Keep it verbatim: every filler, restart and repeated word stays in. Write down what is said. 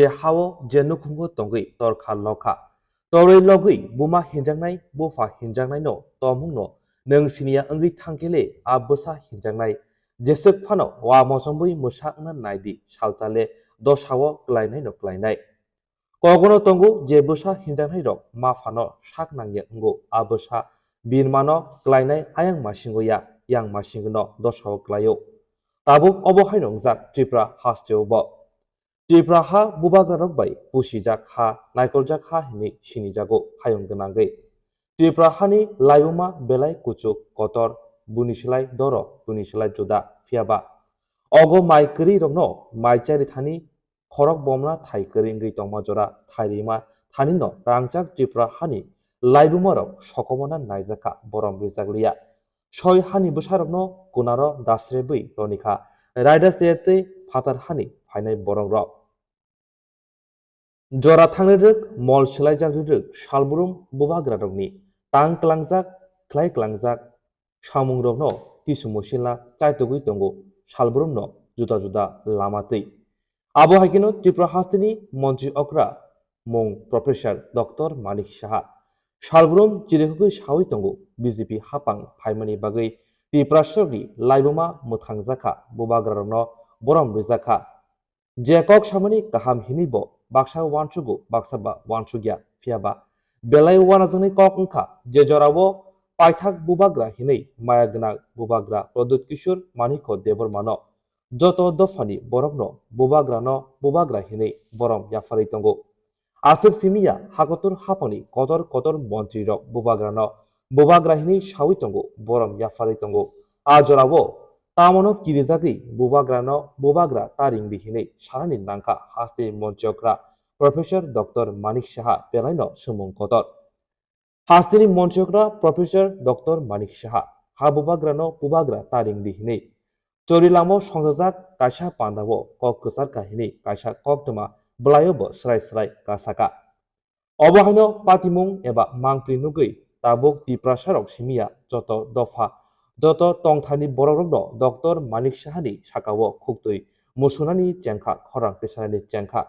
Je hao je nukhungo tongwi torkha lokha. Torwi logwi buma hinjaknai, bupha hinjaknaino tomungno nwng siniya wngwi thangkhele a bwsa hinjaknai. Jeswk phano wa mochomwi mwsa wngna naidi, salchale dosao klainaino klainai. Kogono tongo je bwsa hinjaknairok maphano sak nangya wngo, a bwsa birmano klainai ayang masingo ya, yang masingono dosao klaio. Tabuk obo haino wngjak Tripura hasteo bo. Tripura ha bubagrarok bai pusijak ha, naikoljak ha hinwi sinijago hayung gwnangwi. Tripura hani laibuma belai kuchuk kotor, buni slai doro, buni slai juda, phiyaba ogo mai kwrwirokno mai chari thani khorok bomna thai kwrwi wngwi tongma jora thai rima thanino rangchak Tripura hani laibumarok sokomona naijakha, borom rijakliya. Soi hani bwsarokno kunaro dasrebwi tonikha, raida cheyatwi phatar hani phainai borok rok. Jora thangri rwk, mol swlaijak ri rwk, salbrum bubagrarokni tang klangjak, khlai klangjak samungrokno kisu musilna chaitugwi tongo, salbrumno juda juda lama twi. Abo hai kheno Tripura hasteni montri okra mung Professor Doctor Manik Saha salbrum chirikhogwi sawi tongo, B J P hapang phaimani bagwi Tiprasarokni laibuma mwthangjakha, bubagrarokno borom rijakha. Je kok samani kaham hinwi bo baksa uansugo, baksa ba uansugya, phiyaba belai uanajaknai kok wngkha, je jorao paithak bubagra hinwi maya gwnang bubagra Pradyut Kishore Manikya Debbarmano joto dophani borokno bubagrano bubagra hinwi borom yapharwi tongo. Aswk simiya hakotor haphangni kotor kotor montrirok bubagrano bubagra hinwi sawi tongo, borom yapharwi tongo. A jorao tamono kirijagwi bubagrano bubagra ta ringdi hinwi sanani nangkha hasteni montri okra Professor Doctor Manik Saha belaino swmung kotor. Hasteni montri okra Professor Doctor Manik Saha ha bubagrano bubagra ta ringdi hinwi chori lamo songchajak kaisa pandao kok kwchar kahinwi kaisa koktwma bwlaio bo srai srai kasaka. Obo haino patimung eba mangpli nugwi tabuk Tiprasarok simiya joto dopha, joto tongthani borokrokno Doctor Manik Sahani sakao khuktwi musunani chengkha, khorang tisanani chengkha.